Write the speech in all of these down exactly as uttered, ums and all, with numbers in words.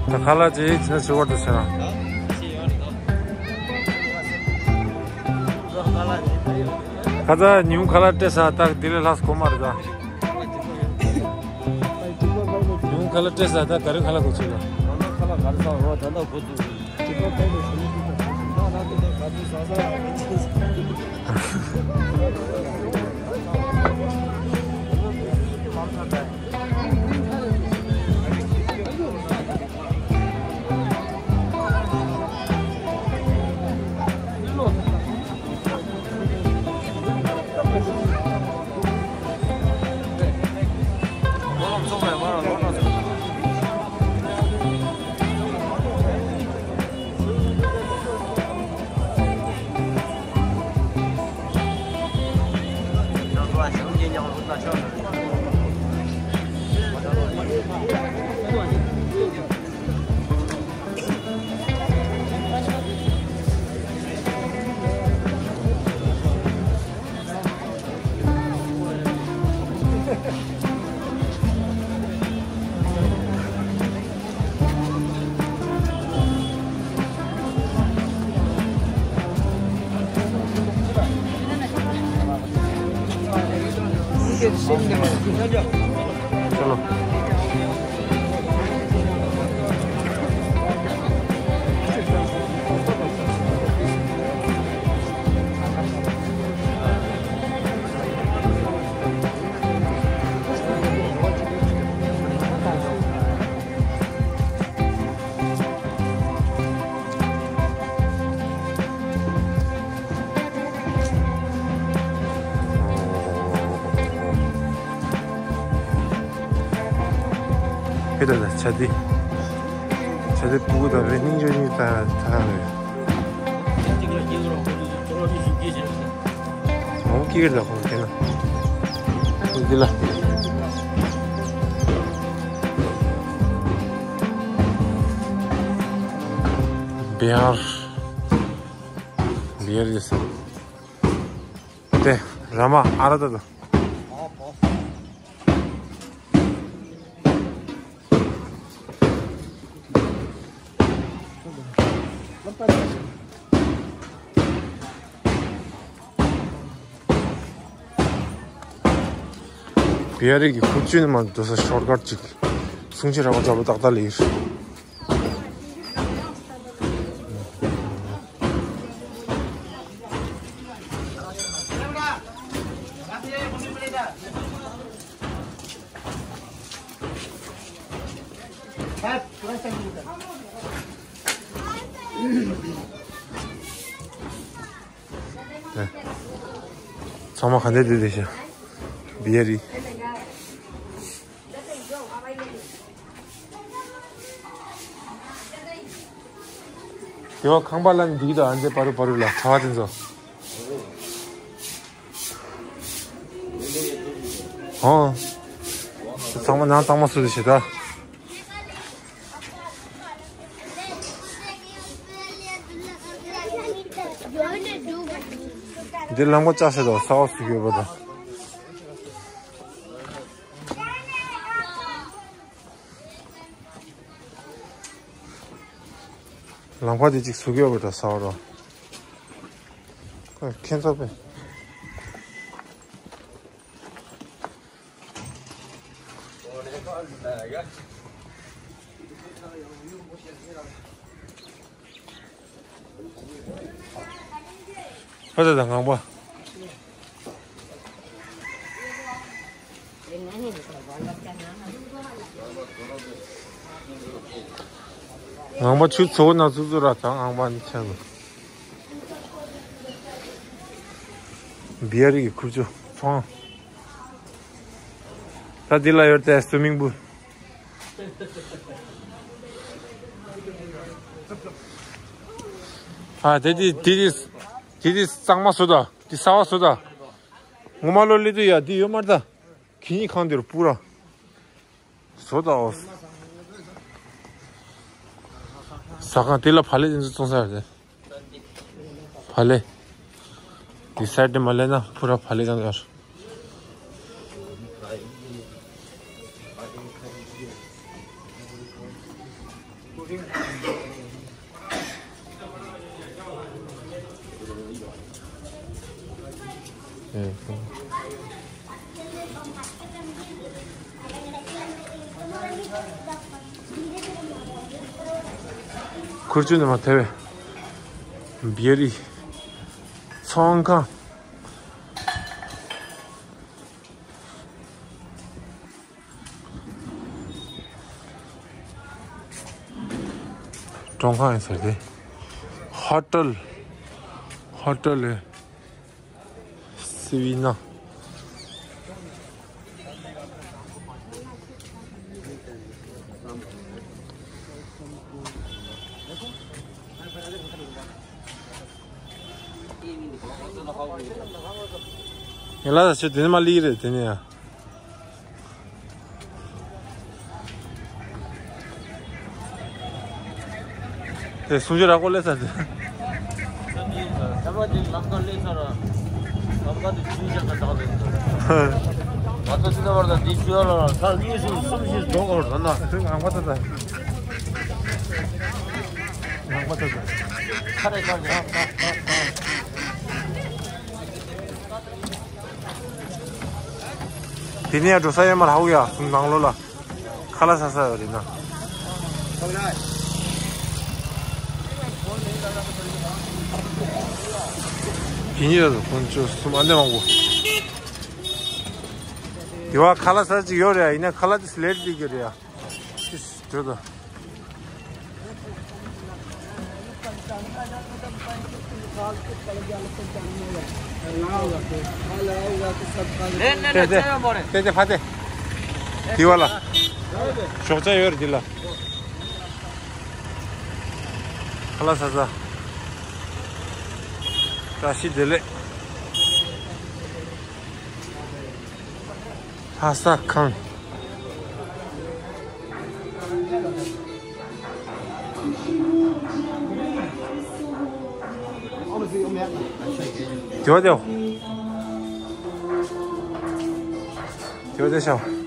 ད་ཁ་ལག་ཅིག་ཅི་ན་ཞུ་བར་དུ་བྱེད་ར། ཁ་ཚ་ཉིན་ཁ་ལག་སྤྲད་ས་ད་དེ་ལས་ལྷག་གོ་མ་རེད་ད། ཉིན་ཁ་ལག་སྤྲད་ས་ད་ག་རེ་ཁ་ལག་གོ་ཆེ་ལ། ད་ནི་ཁ་ལག་ག་རེ་ཟ་འོ་ད་ནི་གོ་ཚུལ། चलो। ཁྱེད་ལ་ཆ་དེ། ཆ་དེ་ཕྲུ་གུ་དང་རེ་སྙིང་རྗེ་སྙིང་ཐག་ཐག་རེད། ངོ་ཀི་ཀི་ལ་ཁོང་དེ་ན། ཁོང་དེ་ལ། བི་ཧར། བི་ཧར་ཡེ་སི། དེ་ར་མ་ཨ་ར་ད་དོ། བི་ཧར་གྱི་ཁུག་ཆུ་ནི་མ་འདུག་ས་ཤོར་ཀཊ་ཅིག་སུང་ཆི་ར་བ་ཛ་བ་ཏག་ཏག་ལེ་ཡིར། ཚང་མ་ག་འདྲ་བསྡད་བསྡད་ཤག་བི་ཡ་རི། དེ་བ་ཁང་པ་ལ་ནི་འདི་གི་དང་ཨ་འཛེ་པ་རུ་པ་རུ་ལ་ཚ་བ་དེ་ཚོ། ཨོ། ཚང་མ་ནང་གཙང་མ་བཟོས་ཏེ་བྱེད་ད། འདི་ལམ་ཁ་བཅག་བྱེད་དོ་ས་འོག་སུ་ཡོད་པ་དང་། ལམ་ཁ་དེ་གཅིག་ཟུག་ཡོད་པ་འདྲ་ཟ་བ་རོ། ཁྱེད་ཚོ་པས། ཕ་ད་ད་ངང་པ། ངང་པ་ཆུ་ཚོ་ན་ཚུ་ཚུ་ར་ད་ངང་པ་ནི་ཆ་ལོ། བི་ཡ་རི་གི་ཁུར་ཆུ་ཚོང་། ད་འདི་ལ་ཡོད་དེ་སུ་མིང་པུལ། ཨ་དེ་དེ་དེ་དེ་དེ་གཙང་མ་བཟོ་ད་དེ་གསར་བ་བཟོ་ད། ངོ་མ་ལོ་ལི་དུ་ཡ་དེ་ཡོད་མ་རེད་ད། ཁྱི་གཉིས་ཁང་དེ་རུ་སྤུ་ར། བཟོ་ད་འོ། ཟ་ཁང་དེ་ལ་བ་ལེ་དེ་ཚོ་བཙོང་ས་རེད། བ་ལེ། འདི་སའིཌ་དེ་མ་ལེན་ན་ཕུ་ར་བ་ལེ་གང་གར། ཁུར་ཆུ་ནས་མ་ཐེ་བས། བེ་རི། ཚོང་ཁང་། གྲོང་ཁང་ཡིན་ཟེར་ཏེ། ཧོ་ཊེལ། ཧོ་ཊེལ་ལས། སི་བི་ན། ཡ་ལ་ད་ཆོ་དེ་ནས་མ་ལི་རེད་དེ་ནས་ཡ། དེ་སུང་ཅུ་ར་ཀོ་ལེ་ས་དེ། ཁྱབ་པ་དེ་ལམ་ཁ་ལེ་ས་ར། ལམ་ཁ་དེ་ཆུ་བཞག་ག་བཞག་ལེ་ས། ང་ཚོ་ཕྱི་ཟླ་བར་དང་དེ་ཆུ་ཡོད་ལ་ས་གཉིས་སུ་གསུམ་བཞི་རྫོགས་གོ་ར་ན། ངང་པ་ད་ད། ངང་པ་ད་ད། ཁ་རེ་ཁ་རེ། དེ་ནས་འགྲོ་ས་ཡོད་མ་རེད་ཧ་གོ་ཡ། ནང་ལོགས་ལ་ཁ་ལག་ཟ་ས་ཡོད་རེད་ན། ཡིན་ཡོད་དོ་དཀོན་མཆོག་གསུམ་ཨ་ནེ་མང་པོ། དེ་བ་ཁ་ལག་ཟ་ཅིག་ཡོད་རེད་ཡ། ཡིན་ན་ཁ་ལག་དེ་སི་ལེ་ཊི་དེ་གི་རེད་ཡ། ཅིས་འགྲོ་དོ། ལེ་ལེ་ལེ་ལྟེ་ལྟེ་ལྟེ་ཕ་ཏེ། དེ་བ་ལ། ཞོགས་ཇ་ཡོད་རེད་འདི་ལ། ཁ་ལག་ཟ་ཟ། བཀྲ་ཤིས་བདེ་ལེགས། ལྷ་ས་ཁང་། དེ་བ་དེ་བ། དེ་བ་དེ་ཤ།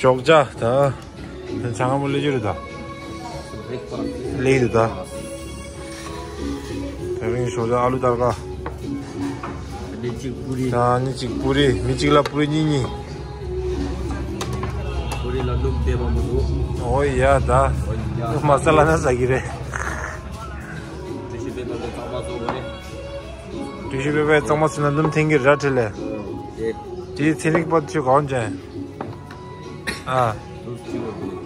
ཞོགས་ཇ་དང་། ད་ཚང་མ་ལས་རྒྱུ་རེད་ད། ལས་རེད་ད། དེ་རིང་ཞོགས་ཇ་ཨ་ལུ་དར་ག། ནི་གཅིག་པུ་རི། ད་ནི་གཅིག་པུ་རི། མི་གཅིག་ལ་པུ་རི་གཉིས་གཉིས། པུ་རི་ལ་སྣུམ་བསྡད་པ་མི་འདུག། ཨོ་ཡ་ད། ཨོ་ཡ། མ་ས་ལ་ན་ཟ་གི་རེད། ཀྲུའུ་ཞི་པེ་པེ་གཙང་མ་བཟོ་དགོས་རེད། ཀྲུའུ་ཞི་པེ་པེ་གཙང་མ་བཟོས་ན་སྣུམ་འཐེན་གི་ར་ཁྲེ་ལེ། དེ། དེའི་ཚན་རིག་པ་ཚོས་གང་བྱས། ཨ། སྣུམ་གཅིག་པ་འདུག།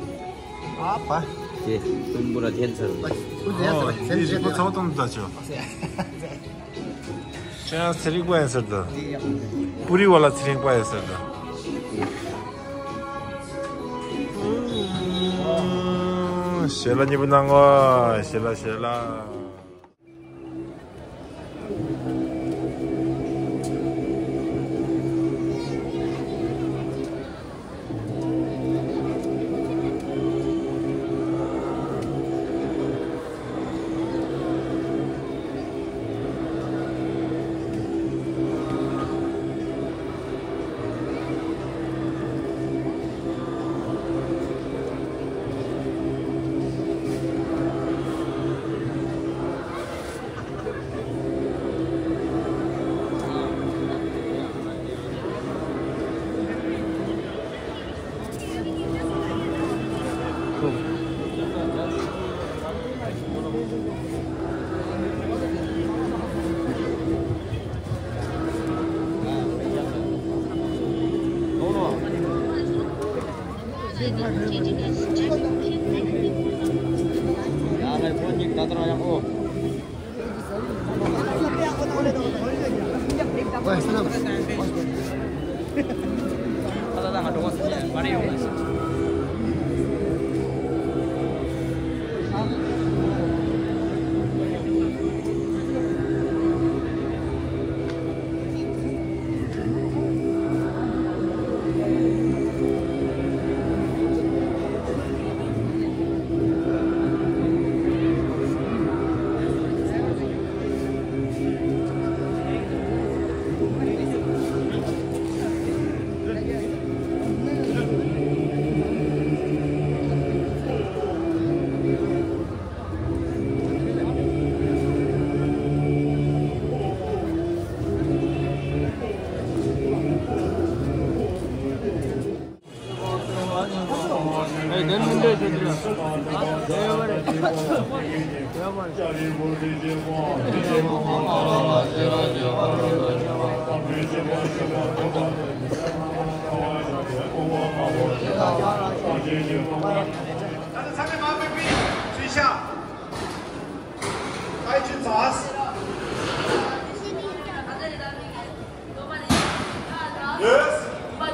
ཨ་པ། དེ་སྟོན་པོ་ར་ཐེན་ཚར། ཨོ་དེ་རིག་པ་ཚང་མ་གཏོང་ད་ཆོག། ཁྱེད་རང་ཚན་རིག་པ་ཡིན་ཟེར་དོ། པུ་རི་བ་ལ་ཚན་རིག་པ་ཡིན་ཟེར་དོ། ཞལ་ལག་མཉེས་པོ་གནང་གོ། ཞལ་ལག་ཞལ་ལག།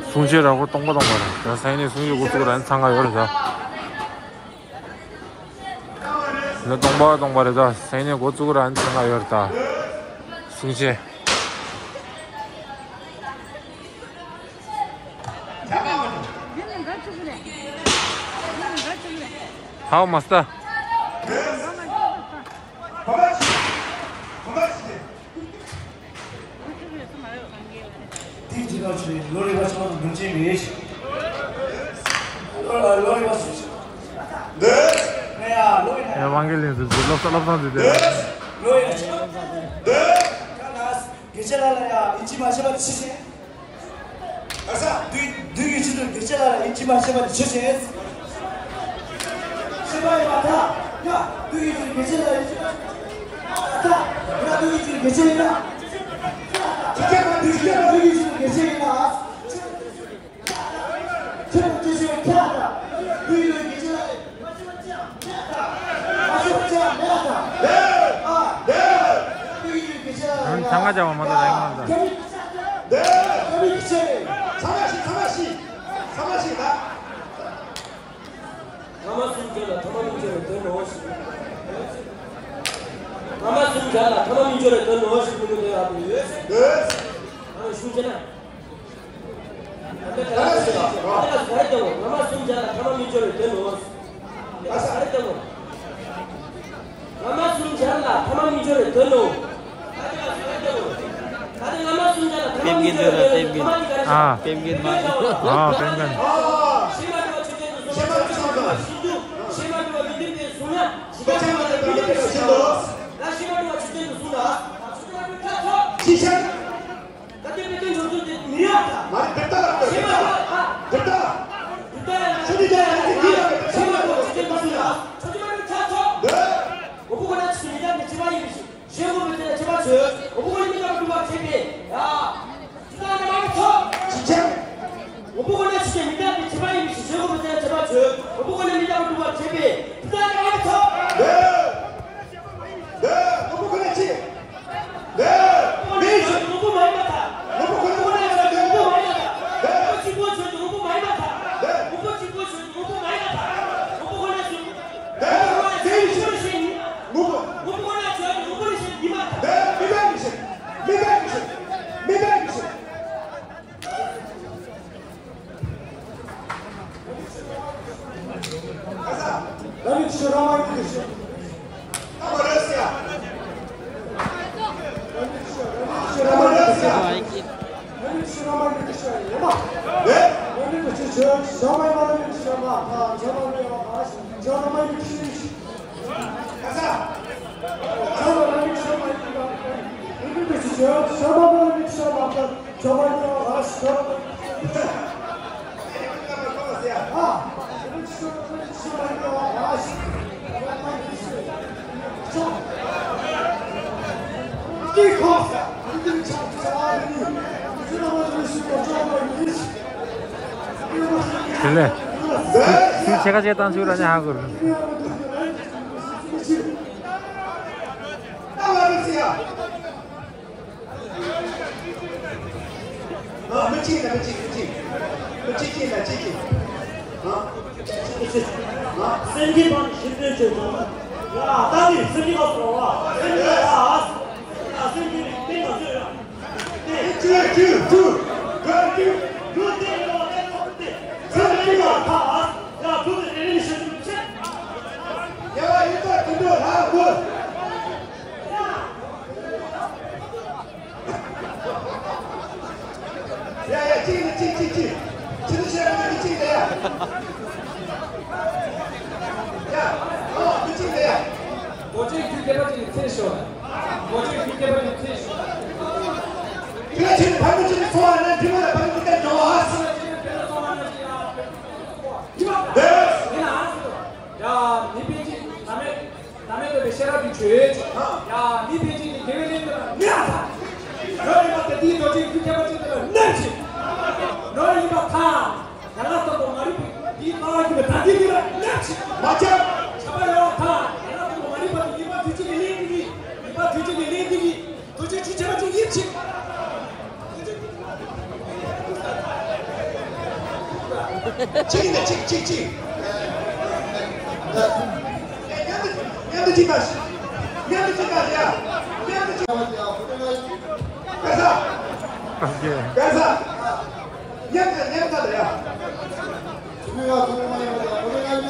གསུང་ཆོས་ར་བོ་སྟོང་པ་སྟོང་པ་རེད། ད་སང་ཉིན་གསུང་ཆོས་འགོ་བཙུགས་ར་ཚང་ག་ཡོད་རེད་ད། ད་སྟོང་པ་སྟོང་པ་རེད་ད། སང་ཉིན་འགོ་བཙུགས་ར་ཚང་ག་ཡོད་རེད་ད། གསུང་ཆོས། How master? དེའི་རྗེས་ལ་ཆོས་ལོ་རེ་བ་ཆོས་ལ་མྱོང་ཆེན་མེད། ལོ་ལོ་རེ་བ་ཆོས་ལ་ཡ་ལོ་རེ། ཨེ་ཝང་གེ་ལིན་ཟེར་ཟེར་བློ་བཟང་བློ་བཟང་ཟེར་ཏེ། ལོ་ཡ་ཆོས་ལ་དགེ་བྱེད་ལ་ལ་ཡ་ཡིད་ཆེས་མ་བྱེད་པ་དེ་ཆོས་ཅན། ཨ་ས། བདུད་བདུད་ཀྱི་ཆེད་དུ་དགེ་བྱེད་ལ་ཡིད་ཆེས་མ་བྱེད་པ་དེ་ཆོས་ཅན། ཤེས་པ་ཡིན་པ་དང་། ཡ། བདུད་ཀྱི་ཆེད་དུ་དགེ་བྱེད་ལ་ཡིད་ཆེས་མ་བྱེད་པ་དང་། ཡ། བདུད་ཀྱི་ཆེད་དུ་དགེ་བྱེད་ཡིན་ན། ཁྱེད་ཀྱང་བདུད་ཀྱི་ཆེད་དུ་དགེ་བྱེད་ཡིན་ན། ཁྱེད་ཀྱི་ཆེད་དུ་ཁྱེད་ལ་བདུད་ཀྱི་ཆེད་དུ་དགེ་བྱེད་ལ་ཡིད་ཆེས་མ་བྱེད་པ་དེ་ཆོས་ཅན། ཨ། ཚང་མ་བྱ་བ་མ་གཏོགས་རང་མ་གཏོགས། ཐ་མ་གསུམ་སྦྱར་ལ་ཐ་མ་མི་སྦྱོར་བའི་དོན་ནོ་ཞེས། ཐ་མ་གསུམ་སྦྱར་ལ་ཐ་མ་མི་སྦྱོར་བའི་དོན་ནོ་ཞེས་གསུངས་པའི་དོན་ཡག་པོ་ཡོད། ཨ་ནི་གསུམ་སྦྱར་ན། ད་ལྟ་ག་རེ་ལྟ་བུ། ང་མ་གསུམ་སྦྱར་ལ་ཐ་མ་མི་སྦྱོར་བའི་དོན་ནོ། ད་ལྟ་ག་རེ་ལྟ་བུ། ང་མ་གསུམ་སྦྱར་ལ་ཐ་མ་མི་སྦྱོར་བའི་དོན་ནོ། ད་ལྟ་ང་མ་གསུམ་སྦྱར་ལ་ཐ་མ་མི་སྦྱོར་བའི་དོན་ནོ། ཐ་མ་གཉིས་ཀ་རེད། ཨ། པེམ་གིན་མ། ཨ། པེམ་གིན། ཤེས་མ་གྲུབ་པ་ཆོས་ཅན་དུ་གསུངས་ན། ཤེས་མ་གྲུབ་པ་མི་མཐུན་པའི་གསུངས་ན། ཇི་ལྟར་ཤེས་མ་གྲུབ་པ་མི་མཐུན་པའི་གསུངས་ན། ད་ཤེས་མ་གྲུབ་པ་ཆོས་ཅན་དུ་གསུངས་ན། ཇི་ལྟར། ད་ལྟའི་དཔེ་དོན་འཇོག་ཚུལ་དེ་མི་རེད་པ། མ་རེད། འདི་ལྟར་རེད། ཤེས་མ་གྲུབ་པ། འདི་ལྟར། འདི་ལྟར་ཡང་ན་ཤེས་མ་གྲུབ་པ་ཆོས་ཅན་དུ་གསུངས་ན། ཆོས་ཅན་མ་གྲུབ་ཆ་ཚོགས། འདི། འོ་པོ་ཁོ་ན་ཆོས་མི་རྟག་པའི་ཁྱད་པར་ཡིན་པའི་ཕྱིར། གཞན་ངོ་བོ་ཚད་ལ་ཁྱད་པར་ཆོད། འོ་པོ་ཁོ་ན་མི་རྟག་པར་གྲུབ་པར་བྱེད་པས། ཡ། ཇི་ལྟར་ན་མ་རེད་ཚོགས། ཇི་ལྟར། འོ་པོ་ཁོ་ན་ཆོས་ཅན་མི་རྟག་པའི་ཁྱད་པར་ཡིན་པའི་ཕྱིར། གཞན་ངོ་བོ་ཚད་ལ་ཁྱད་པར་ཆོད། འོ་པོ་ཁོ་ན་མི་རྟག་པར་གྲུབ་པར་བྱེད་པས། ཇི་ལྟར་ན་མ་རེད་ཚོགས། འདི། འདི། འོ་པོ་ཁོ་ན་ཆོས། འདི། མེད་ཕྱིར། དངོས་པོ་མ་ཡིན་པར་ཐལ། དངོས་པོ་ཁོ་ན་ཆོས་ཅན་དངོས་པོ་མ་ཡིན་པར་ཐལ། འདི། དངོས་པོ་གཅིག་པོ་ཆོས་ཅན་དངོས་པོ་མ་ཡིན་པར་ཐལ། འདི། དངོས་པོ་གཅིག་པོ་ཆོས་ཅན་དངོས་པོ་མ་ཡིན་པར་ཐལ། དངོས་པོ་ཁོ་ན་ཆོས། འདི། དངོས་པོ་ཁོ་ན་ཆོས་ཅན་དངོས་པོ་མ་ཡིན་པར་ཐལ། དངོས་པོ་ཁོ་ན་ཆོས་ཅན་དངོས་པོ་མ་ཡིན་པར་ཐལ། འདི། མི་རྟག་པའི་ཕྱིར། མི་རྟག་པའི་ཕྱིར། མི་རྟག་པའི་ཕྱིར། རང་གི་ཆོས་རང་མ་ཡིན་པའི་ཕྱིར། རང་མ་རེད་ཟེར་ཡ། རང་གི་ཆོས་རང་གི་ཆོས་རང་མ་ཡིན་པའི་ཕྱིར། རང་གི་ཆོས་རང་མ་ཡིན་པའི་ཕྱིར་ཡོད་པ། རེད། རང་གི་ཆོས་ཆོས་རང་མ་ཡིན་པའི་ཕྱིར་མ་ཐག་ཆོས་མ་ཡིན་པའི་ཕྱིར་རང་མ་ཡིན་པའི་ཕྱིར། དེ་ལས། སུས་ཕྱེད་ཀ་བྱས་བཏང་ཚུལ་ར་ཉ་ཧ་གོ་རུ། ཨ། མི་གཅིག་ལ་མི་གཅིག་མི་གཅིག་མི་གཅིག་གཅིག་ལ་གཅིག་གཅིག་ཨ། གཅིག་གཅིག་ཨ། སེམས་བསྐྱེད་པ་ནི་ཤིན་ཏུ་ཆེ་བ། ཡ། ད་ནི་སེམས་བསྐྱེད་པ་སོགས་ལ་སེམས་བསྐྱེད་པ། ཡ། སེམས་བསྐྱེད་པའི་རྟེན་ལ་བརྗོད་ཡ། ཏེ། ཅི་ཅི་ཅི་ཅི་ཅི་ཅི་ཏེ་ཡོ་ཏེ་ཏོ་ཏེ། སེམས་བསྐྱེད་པ་ཐ། ཡ། བུ་དེ་ཏེ་ནི་ཤིན་ཏུ་ཆེ། ཡ། ཡིན་ད་དེ་འདྲ་ལ་བུ། ཡ་ཡ། གཅིག་ནས་གཅིག་གཅིག་གཅིག་ཕྱི་ནས་ཕྱི་ནས་གཅིག་ལས་ཡ། ཡ། ཨོ། མི་གཅིག་ལས་ཡ། སྒོ་ཆེན་རྒྱུ་སྐྱེས་པ་གཅིག་ཚེ་ཤོར། སྒོ་ཆེན་རྒྱུ་སྐྱེས་པ་གཅིག་ཚེ་ཤོར། ཕྱི་ནས་ཕྱི་ནས་ཕ་མི་གཅིག་ཚོ་བ་ནས་ཕྱི་ནས་ཕ་མི་གཅིག་འགྲོ་བ། ཕྱི་ནས་ཕྱི་ནས་ཚོ་བ་ནས་གཅིག་ཡ། ཡ། མི་པེ་གཅིག་ལ་མེད། ད་མེད་པའི་ཤེས་རབ་ཀྱི་ཆོས་ཅན། ཡ། མི་ཕལ་ཆེར་གྱི་དགེ་བའི་ལས་འདི་ལ་གནས་ལ། ནོར་ཡིན་པ་དེ་དེའི་རྡོ་རྗེའི་ཁུར་ཁྱད་པར་ཅན་དེ་ལ་གནས་ཤིག། ནོར་ཡིན་པ་ཐ། ཡ་ལ་སྟོན་པ་མ་རིག་པའི་དེའི་རྩ་བ་གྱུར་པའི་ད་ལྟའི་འདི་ལ་གནས་ཤིག། མ་ཆགས། ཆགས་པ་ཡོད་ཐ། ཡ་ལ་སྟོན་པ་མ་རིག་པ་དེ་ཡིན་པ་དུས་གཅིག་གི་གནས་འདི་གི། ཡིན་པ་དུས་གཅིག་གི་གནས་འདི་གི། དུས་གཅིག་ཆུ་ཆེན་པོ་གཅིག་ཡིན་ཕྱིར། གཅིག་ནས་གཅིག་གཅིག་གཅིག། མཉམ་དུ་མཉམ་དུ་གཅིག་དང་། མཉམ་དུ་གཅིག་དང་ཡ། མཉམ་དུ་གཅིག་དང་ཡ། སྐལ་བཟང་། སྐལ་བཟང་། མཉམ་དུ་མཉམ་དུ་ཡ།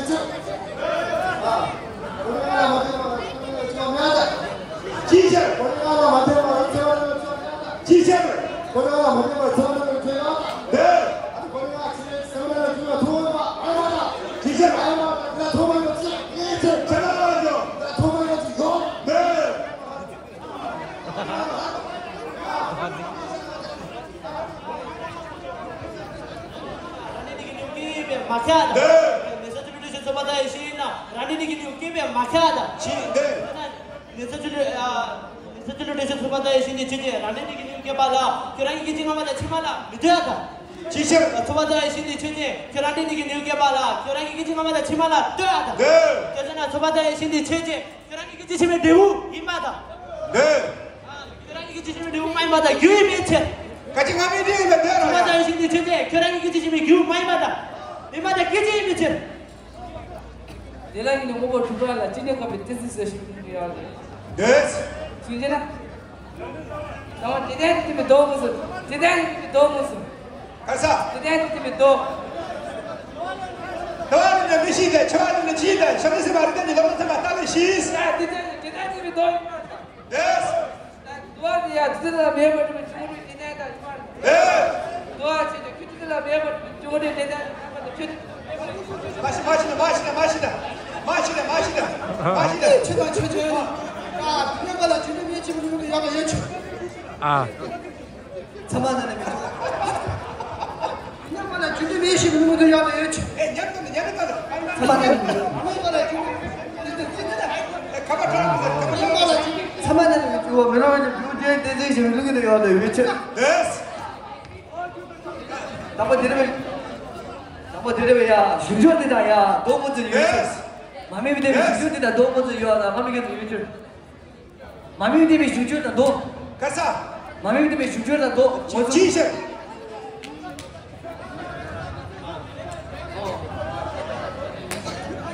ཅི་ཕྱིར། ཁོ་རང་ལ་མ་ཐེ་བ་རང་ཚེ་བ་ལ་ཚེ་བ་མེད་ད། ཅི་ཕྱིར། ཁོ་རང་ལ་མ་ཐེ་བ་ཚེ་བ་ལ་ཚེ་བ་མེད་ད། ཁོ་རང་ལ་ཚེ་བ་ལ་ཚེ་བ་ཐོག་མ་ཨ་མ་ད། ཅི་ཕྱིར། ཨ་མ་ད་ཐོག་མ་ཡོད་ཚེ་ངེས་ཚེ་ཆ་ལ་ལ་ཡོད་ད། ཐོག་མ་ཡོད་ཚེ་ཡོད་མེད། རང་ཉིད་ཀྱི་ནུས་པས་མ་ཁྱབ་དང་། འདོད། མེ་ས་ཅི་ལུ་འདྲེ་ཤ་ཚོ་པ་ད་ཡེ་ཤེས་ན། རང་ཉིད་ཀྱི་ནུས་པས་མ་ཁྱབ་དང་། ཅི་འདོད། མེ་ས་ཅི་ལུ། ཨ། མེ་ས་ཅི་ལུ་འདྲེ་ཤ་ཚོ་པ་ད་ཡེ་ཤེས་ནི་ཆོས་ཅན། རང་ཉིད་ཀྱི་ནུས་སྐྱེས་པ་ལ། ཁྱོད་རང་གི་སྐད་ཅིག་སྔ་མ་དང་ཕྱི་མ་ལ་མི་ལྟོས་དང་། ཅི་ཕྱིར། ཚོ་པ་ད་ཡེ་ཤེས་ནི་ཆོས་ཅན། ཁྱོད་རང་ཉིད་ཀྱི་ནུས་སྐྱེས་པ་ལ། ཁྱོད་རང་གི་སྐད་ཅིག་སྔ་མ་དང་ཕྱི་མ་ལ་ལྟོས་དང་། འདོད། ཁྱོད་ཅག་ན་ཚོ་པ་ད་ཡེ་ཤེས་ནི་ཆོས་ཅན། ཁྱོད་རང་གི་སྐད་ཅིག་ཕྱི་མའི་འབྲས་བུ་ཡིན་པ་དང་། འདོད། ཁྱོད་རང་གི་སྐད་ཅིག་ཕྱི་མའི་འབྲས་བུ་མ་ཡིན་པ་དང་། རྒྱུ་ཡིན་པའི་ཕྱིར། ཁ་ཅིག་སྔ་མའི་འབྲས་ཡིན་པའི་འདོད་རང་ཡང་། ཚོ་པ་ད་ཡེ་ཤེས་ནི་ཆོས་ཅན། ཁྱོད་རང་གི་སྐད་ཅིག་ཕྱི་མའི་རྒྱུ་མ་ཡིན་པ་དང་། ཡིན་པ་དང་སྐད་ཅིག་ཡིན་པའི་ཕྱིར། དེ་ལ་ཡིན་ནི་དངོས་པོ་གྲུབ་པ་ལ་ཅི་ནས་བཀག་པའི་ཏི་སི་ཟེར་ཞིག་ཡོད་རེད། འདོད། ཞིག་བྱས་ན། ད་བ་དེ་ལྟར་དེ་མི་ལྡོག་མོ་ཟེར། དེ་ལྟར་དེ་མི་ལྡོག་མོ་ཟེར། ག་ས། དེ་ལྟར་དེ་མི་ལྡོག་ད་བ་རིག་ནས་མི་ཤེས་ཏེ། འཆི་བ་རིག་ནས་འཆི་ཏེ། ཞབས་ཏོག་སེམས་པ་རིག་ནས་ལོག་ལྟ་སེམས་པ་ལྟ་ལས་ཤེས། ཨ། དེ་ལྟར་དེ་ལྟར་དེ་མི་ལྡོག་ཡིན་པར་ཐལ། འདོད། དུ་བ་དེ་ཡང་དུ་ལ་མེད་པར་འགྲུབ་པའི་ཆུང་ངུ་དེ་ནས་དང་ཡིན་པར། འདོད། དུ་བ་ཆེ་དེ་ཁྱུ་དུ་ལ་མེད་པར་འགྲུབ་པའི་ཆུང་ངུ་དེ་ནས་དང་ཡིན་པར་ཁྱུ། མ་ཤི་མ་ཤི་ན་མ་ཤི་ན་མ་ཤི་ན་མ་ཤི་ན་མ་ཤི་ན་མ་ཤི་ན། ཆོས་དང་ཆོས་ཅན། ཨ། དུ་མེད་པ་ལ་རྒྱུ་འབྲས་མེད་ཅིང་མི་འགྲུབ་པའི་ཡོད་པ་ཡོད་ཆོས། ཨ། ཚང་མ་ན་ནས་མི་འགྲོ། ཉམས་པ་ལ་རྒྱུ་འབྲས་མེད་ཞེས་མི་ལུང་དུ་ཡོད་པ་ཡོད་ཆོས། ཨེ་ཉམས་དང་ཉམས་དང་། ཚང་མ་ན་ནས་མི་འགྲོ། ཉམས་པ་ལ་རྒྱུ་འབྲས་མེད་དང་ཉམས་དང་ཉམས་དང་། ཨེ་ཁ་པ་གྲང་མོ་ཟེར། ཉམས་པ་ལ་རྒྱུ་འབྲས། ཚང་མ་ན་ནས་མི་འགྲོ། མི་ལུང་དུ་རྒྱུ་འབྲས་དེ་ཚེ་ཞེས་མི་ལུང་དུ་ཡོད་པ་ཡོད་ཆོས། དེས། དང་པོ་དེ་རེད་པས། དང་པོ་དེ་རེད་པས་ཡ། གཞུང་ཆོས་དེ་དང་ཡ་ལྡོག་མོ་ཚོ་ཡོད་ཆོས། དེས། མ་དམིགས་པའི་བདེན་པའི་གཞུང་ཆོས་དེ་དང་ལྡོག་མོ་ཚོ་ཡོད་དང་ང་མི་སྐད་དུ་ཡོད་ཆོས། མ་དམིགས་བདེན་པའི་གཞུང་ཆོས་དང་ལྡོག་ག་ས། མ་དམིགས་བདེན་པའི་གཞུང་ཆོས་དང་ལྡོག་ཅི་ཅི་ཟེར།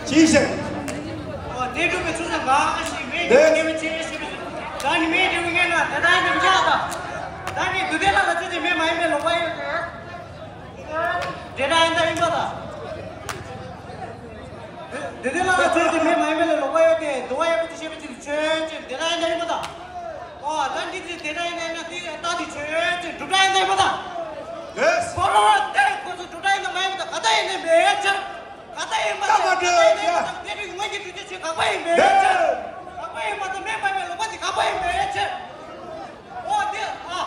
ཅི་ཟེར། ཨོ། དེ་སྒྲུབ་པའི་ཚུལ་ཟེར་གང་ཞིག་མེད་དེ། དེ་ངེས་པའི་ཆོས་ཤེས་པའི་ཚུལ། ད་ནི་མེད་དེ་ངེས་ན་དེ་ལྟར་ཡིན་པར་ཁྱབ་པ་དང་། ད་ནི་དུ་ལྡན་ལ་ལ་ཚུལ་གྱིས་མེད་མ་ཡིན་པའི་ལོག་པ་ཡོད་དེ། དེ་ལྟར་ཡིན་དང་ཡིན་པ་དང་། དེ་དེ་ལ་ལ་ཚུལ་གྱིས་མེད་མ་ཡིན་པ་ལ་ལོག་པ་ཡོད་དེ། དུ་བ་ཡོད་པ་དེ་ཤེས་པའི་ཕྱིར་ཆོས་ཅན། དེ་ལྟར་ཡིན་དང་ཡིན་པ་དང་། ཨོ། ད་འདི་ཚེ་དེ་ལྟར་ཡིན་ན་དེ་རྟགས་དེ་ཆོས་ཅན། གྲུབ་རྟགས་ཡིན་དང་ཡིན་པ་དང་། ཡེས། ཁོ་རང་དེ་ཁོ་ཚོ་གྲུབ་རྟགས་ཡིན་དང་མ་ཡིན་པ་དང་ག་ད་ཡིན་ནས་མེད་ཕྱིར། ག་ད་ཡིན་པ་དང་། ད་མ་གྲུབ་ཡ། དེ་རིགས་དངོས་ཀྱི་གྲུབ་ཆ་ཆོས་དགག་པ་ཡིན་མེད་ཕྱིར། དགག་པ་ཡིན་པ་དང་མེད་པ་མེད་ལོག་པ་དེ་དགག་པ་ཡིན་མེད་ཕྱིར། ཨོ་དེ། ཨ།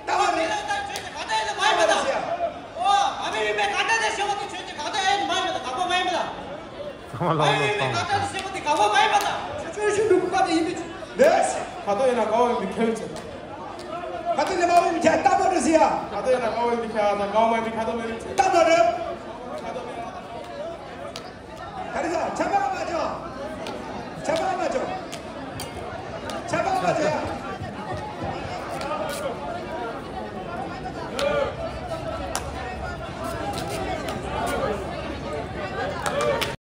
ལྟ་བ་རེད། ལྟ་བ་ཆོས་ཅན། ག་ད་ཡིན་ན་མ་ཡིན་པ་དང་། ཨོ། མ་དམིགས་པའི་ག་ད་དེ་ཤེས་པ་དེ་ཆོས་ཅན། ག་ད་ཡིན་ན་མ་ཡིན་པ་དང་དགག་པ་མ་ཡིན་པ་དང་། ཚང་མ་ལོག་ལོག་བཏང་། མ་ཡིན་པའི་ག་ད་དེ་ཤེས་པ་དེ་དགག་པ་མ་ཡིན་པ་དང་། ཆོས་ཅན་ཞིག་འགྲུབ་པ་དེ་ཡིན་པའི་ཕྱིར། ལེགས། ག་ད་ཡིན་ན་དགག་པ་ཡིན་པའི་ཁྱབ་ཚུལ། ག་ད་ཡིན་ན་དགག་པ་ཡིན་པའི་ཁྱབ་ལྟ་བ་རེད་ཟེར་ཡ། ག་ད་ཡིན་ན་དགག་པ་ཡིན་པའི་ཁྱབ་དང་དགག་པ་མ་ཡིན་པའི་ཁྱབ་ལྟ་བ་རེད། ལྟ་བ་རེད། ག་རེ་ཟེར། ཁྱབ་པ་མ་བྱུང་། ཁྱབ་པ་མ་བྱུང་། ཁྱབ་པ་མ་བྱུང་།